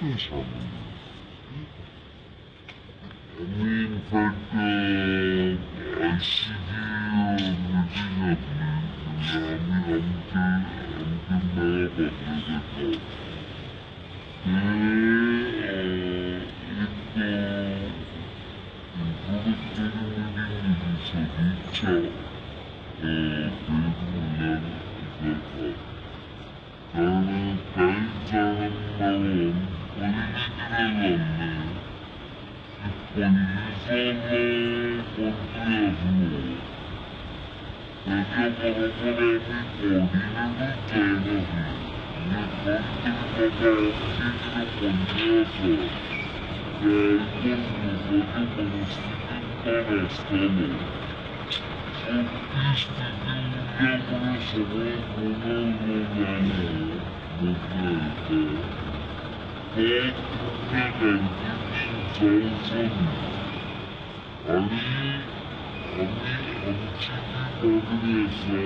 काय सांगू? आम्ही इनफॅक्ट आय सी ची मिटिंग घेतली, म्हणजे आम्ही आमचे आमचे मेळा पत्रकार ते एक इंट्रोडक्टरी मिटिंग घेतली, सदिच्छा भेट म्हणल्यार जाता. कारण कांय जाणांक मेळून पयलीं कितें जाल्लें की पयलींचो जो मंत्री आसलो तेज्या बरोबर आमी कॉर्डिनेटूच जायनासले. म्हणजे खंय तरी बाबा आमचें कितें म्हणणें आसा तें आयकून घेवपाचे मनस्थितीन तो नासतालो. सो ती स्थिती उरल्या म्हणून सगळो गोंदळ जो जालो मदल्या हेका तो तुमच्या कारकिर्दीन जावचो न्ही. आनी आमी आमची जी मागणी आसा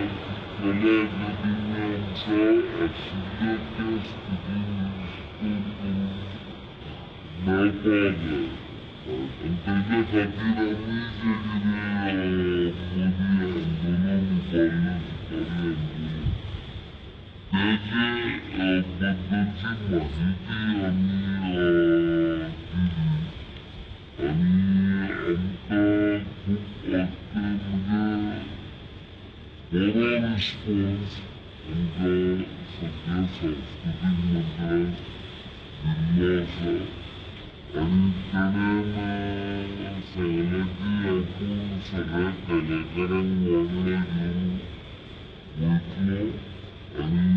ती कला अकादमी आमच्या आशिल्ल्या त्या स्थितीन रिस्टोर करून मेळपाक जाय. आनी तेज्या खातीर आमी जें कितें मदीं आंदोलन उबारलें, सुपारी आंदोलन, तेजे बद्दलची माहिती आमी दिली. आनी आमकां खूब म्हणजे बरो रिस्पॉन्स आमकां सगळ्या सांस्कृतीक मंत्र्यान दिल्लो आसा. आनी तेणेन सांगलें की आपूण सगळ्या कलाकारांक वांगडा घेवन वयतलो आनी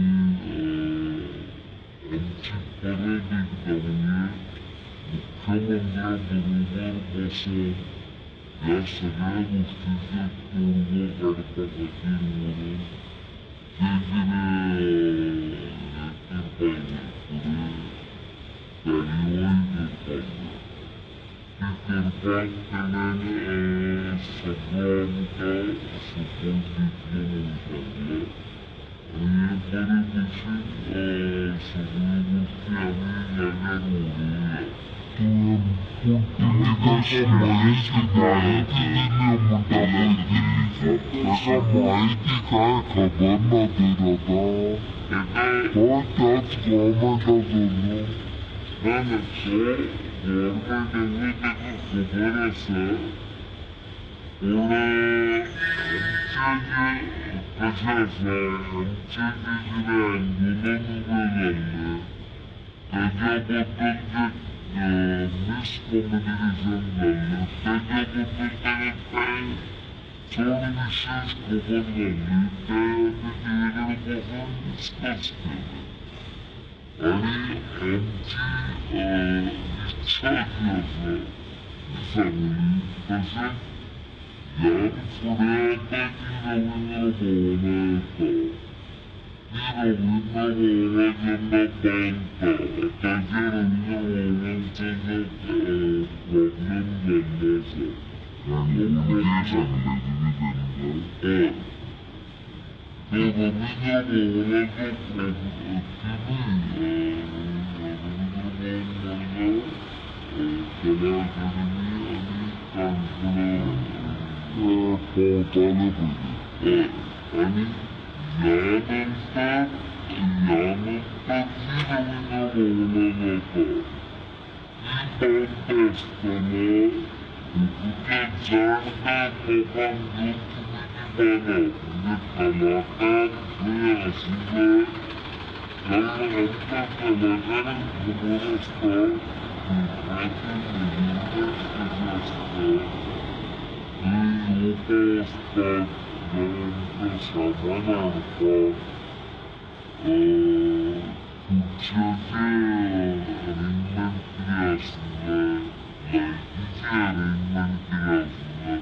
आमची परत एकदां म्हणजे मुख्यमंत्र्या बरोबर बसोन ह्या सगळ्या गोश्टीचेर तोडगो काडपा खातीर म्हणून जें कितें हें करपाक जाय, फुडें कार्यवाही करपाक जाय, ती करपाक तेणेन सगळो आमकां सपोर्ट दितलो म्हणून सांगलें. आनी हे बरे भशेन सगळ्यो गोश्टी आमी जाग्यार व्हरूया. तुवें पूण तुमी ताका माहिती माहिती दिली म्हणटा पळय दिल्लीचो, ताका माहिती काय खबर ना तर आतां ताका तो त्याच गव्हर्मेंटाचो न्हू. ना ना, तो गव्हर्मेंटाचो ताका खबर आसा, पूण आमचें जें कशें आसा, आमचें जें कितें आंदोलन उबें जाल्लें तेज्या बद्दल जें मिसकम्युनिकेशन जाल्लें तेज्या बद्दल ताका कांय चड विशेश खबर नासली. तें आमी तेजे कडेन बसून डिस्कस केलें. आनी आमची इच्छा जी आसा ती सांगली. तशेंच ह्यान फुडें आतां जी रवींद्र भवनां येता ती रवींद्र भवनां जेन्ना बांदता, आतांच्या रवींद्र भवनांचो जो प्रॉब्लम जाल्लो आसा एवढें सांगलें तुमी तांकां? हय, तो रवींद्र भवनाचो प्रॉब्लम तिनूय रवींद्र भवन मडगांव, कला अकादमी आनी काणकोणा ते पोंवताले पयलीं. हय. आनी ह्या नंतर ह्या नंतर जी रवींद्र भवनां जाता ती बांदता आसतना हितूंतले जाणकार लोकांक घेवन तुमी ती बांदात, म्हणजे कलाकार थंय आसूं जाय. कारण आमकां कलाकारांक खबर आसता थिएटराचे मेजरमेंट्स कशे आसता, थंय येवपा वचपाक जावं आमकां सामान हाडपाक खुर्च्यांचें अरेंजमेंट कितें आसूं जाय, लायटीचें अरेंजमेंट कितें आसूं जाय,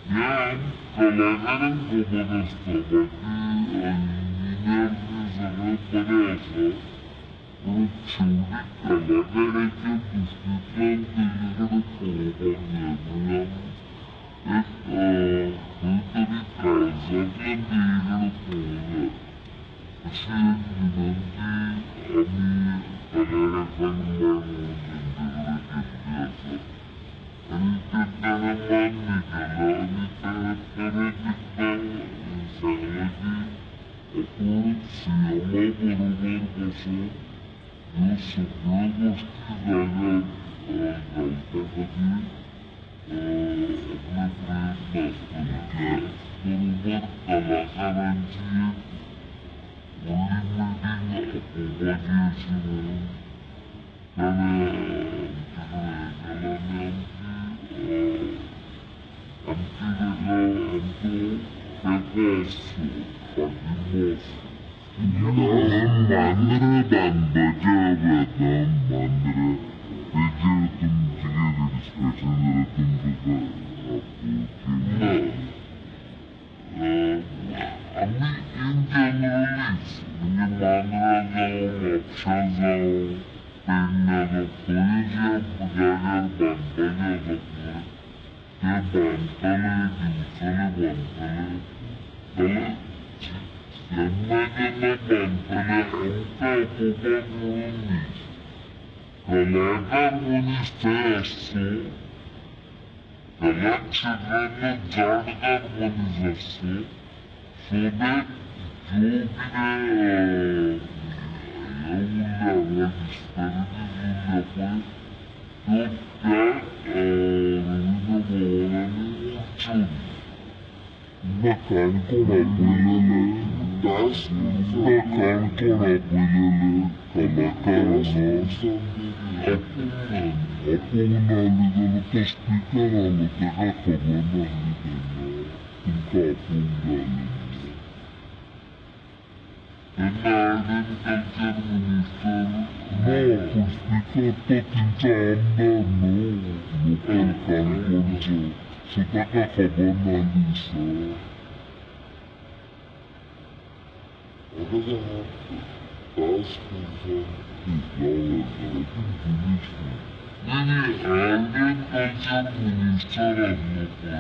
हें आम कलाकारांक खबर आसता. बाकी इंजिनियर बी सगळें बरें आसा, पूण शेवटी कलाकाराच्या दृश्टींतल्यान तेजे कडेन पळोवपाक जाय. म्हणजे आमी एक खंय तरी काळजांतल्यान तेजे कडेन पळोवंक जाय. अशी एक विनंती आमी कलाकारांक म्हणून तेंचे कडेन केल्ली आसा आनी तें ताणें मान्य केलां आनी ताणें परत एकदां सांगलां की आपूण सीएमा बरोबर बसून ह्यो सगळ्यो गोश्टी जाग्यार घालपा खातीर आपले प्रयत्न आसतले. त्याच बरोबर कलाकारांची एक व्हडली मिटींग आपोवपाची अशी म्हणून ताणें आमचे कडेन हें केलां आनी आमची आमची ताका आमचो तेंको आसचो, पाठिंबो आसचो. मांद्रे बांदपाचें आसा आतां मांद्रे तेजेर तुमचें कितें डिस्कशन जाल्यार तुमकां आपोवचें. ना, आमी इन जनरलीच म्हणजे मांद्रा जावं, म्हापशा जावं, पेडण्यां जावं, खंय ज्या जाग्यार बांदपाचें आसा पळय ते बांदतले, दिवचले बांदतले जाल्यार जेन्ना जेन्ना बांदतले आमकां आपोवपाक म्हणून न्ही, कलाकार मनीस थंय आसचो, कला क्षेत्रांतलो जाणकार मनीस आसचो, सो that ज्यो कितें हें उरल्या हांगा डिस्पॅरिटीज उरल्या पळय त्यो त्या रविंद्र भवनांनी उरच्यो न्ही. तुमकां काणकोण आपयलेलें, तुमकां काणकोण आपयलेलें कलाकार म्हणून आपोवंक ना न्ही, आपोवंक ना जाल्यार तो स्पिकर आहलो तेका खबर नासली तेन्ना तुमकां आपोवंक जाय आसलें म्हणून. तेन्ना आर्ट एंड कल्चर मिनिस्टर ना, पूण स्पिकर तो थंयचो आमदार न्हू लोकल काणकोणचो, सो ताका खबर नासली दिसता. म्हाका सांगा, टास्क फोर्सान फिनीश न्ही. न्ही, आर्ट एंड कल्चर मिनिस्टर आसलो पळय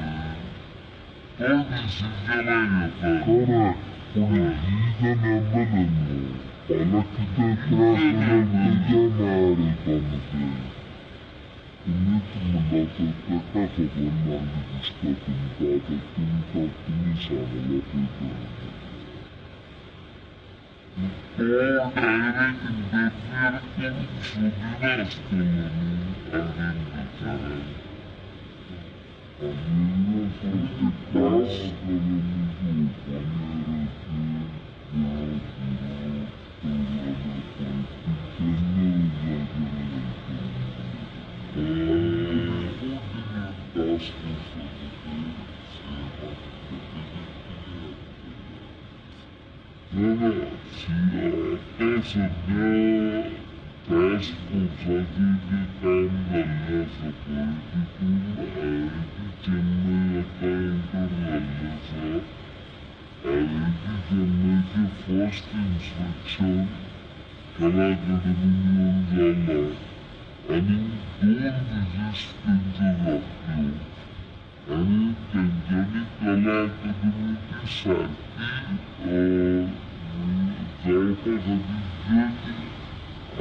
तो डिसिजनां घेता. करेक्ट, पूण he is an MLA न्हू, फाल्यां कितेंय त्रास जाल्यार तेज्या मायार येता न्हू ते. तुमीच म्हणला तर तेका खबर नासली दिसता तुमकां, आतां तुमकां तुमी सांगला पळय तेणें. तो डायरेक्ट इंटरफियर करूंक सोदिना आसतलो न्हू आर्ट एंड कल्चरान. आनी टास्क ना ना, आतां सद्या टास्क फोर्साचें जें काम जाल्लें आसा पळय तितून आयआयटी चेन्नय आतां एंटर जाल्लें आसा. आयआयटी चेन्नयचें फर्स्ट इन्स्पेक्शन कला अकादमीन येवन जालां आनी 2 विजीट्स तेंच्यो जातल्यो आनी तेंच्यांनी कला अकादमी ती सारकी जावपा खातीर जे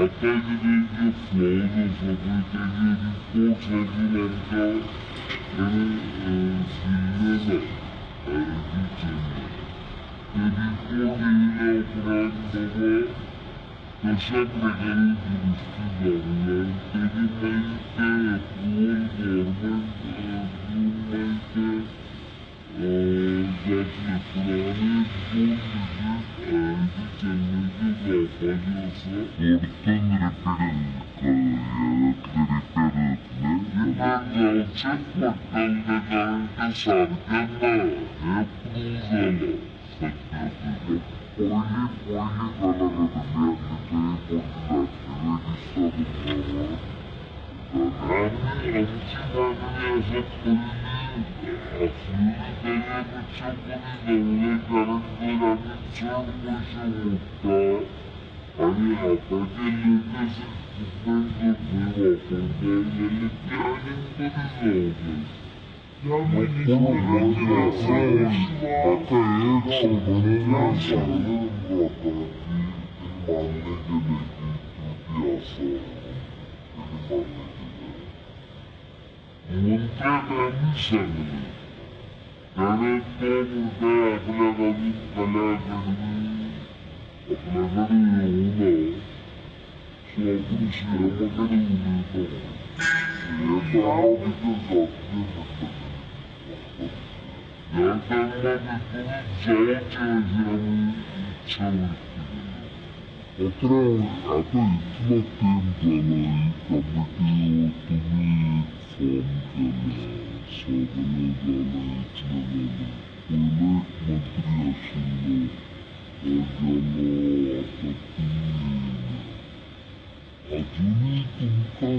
आतां कितें जे फ्लॉज आसा पळय तेजे रिपोर्ट्स अजून आमकां ताणें दिल्ले ना आयआयटी चेन्नय. ते रिपोर्ट येयल्या उपरांत बाबा कशा प्रकारे दुरुस्ती जावंक जाय तेजें मागीर तें एप्रुवल गव्हर्मेंट दिवन मागीर तें जातलें. पूण आनी एक 2 विजीट आयआयटी चेन्नयच्यो जावपाच्यो आसा. परतून रिपीट जातलें, रिपेर जातलें. रिपेर जावचेंच पडटलें तें, कारण तें सारकें ना हें प्रूव जालां सद्या तरी. पयलीं पयलीं कला अकादमी आसली थंय परतून जातली काय दिसता तुमकां मात? आमी आमची मागणी आसा पयलीं आसलेली तेज्या पेक्षा बरी जावंक जाय, कारण जर आमी चड पयशे मोडटा आनी आतांचे लेटस्ट इक्विपमेंट जर थंय वापरता जाल्यार ती आनीक बरी जावंक जाय. पूण म्हाका एक सांगलें तुमकां जाता की तेणी मान्य केलें की त्रुटी आसा म्हणून तेणी मान्य केलें. मंत्र्याक आमी सांगलें, कारण तो म्हणटा आपल्याक अजून कला अकादमी आपल्या कडेन येवंक ना, सो आपूण सीएमा कडेन उलयता म्हणून. हें कामां भितर जातलें म्हणटा तेणी. ह्या कामा भितरूच जावचें अशी आमी इच्छा व्यक्त केल्या. पात्रांव, आतां इतलो तेंप जालो ही कमिटी तुमी एक फॉर्म केल्या, सगळें जालें, इतलें जालें. पयलो एक मंत्री आशिल्लो तो गेलो, आतां तुमी येयल्या. आजुनूय तुमकां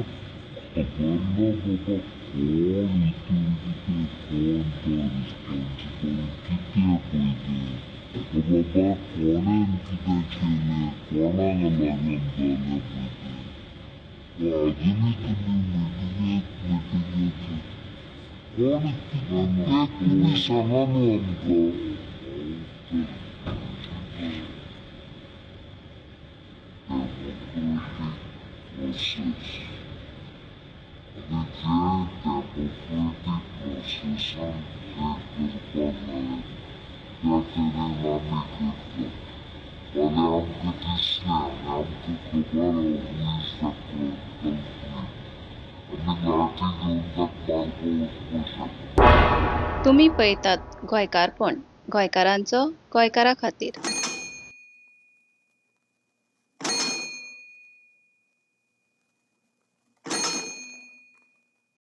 खबर ना बाबा कोण हितूर कितें, कोण तो रिस्पोन्सिबल कितें पळय तें. ओ बाबा कोणेन कितें केलें, कोणाक लागून जालें पळय तें. आजुनूय तुमी मिटिंगेक मिटिंगेक कोण कितें तें तुमी सांगा न्हू आमकां. Democratic process. आनी जें डेमोक्रेटीक प्रोसेसान जें करपाक जाय त्या तरेन आमी करतात. फाल्यां आमकां दिसलें आनी आमकां खबर आहा who is the culprit, आमी लाठी घेवन ताका मारपाक वचपाक शकना. तुमी पळयतात गोंयकारपण, गोंयकारांचो गोंयकारा खातीर.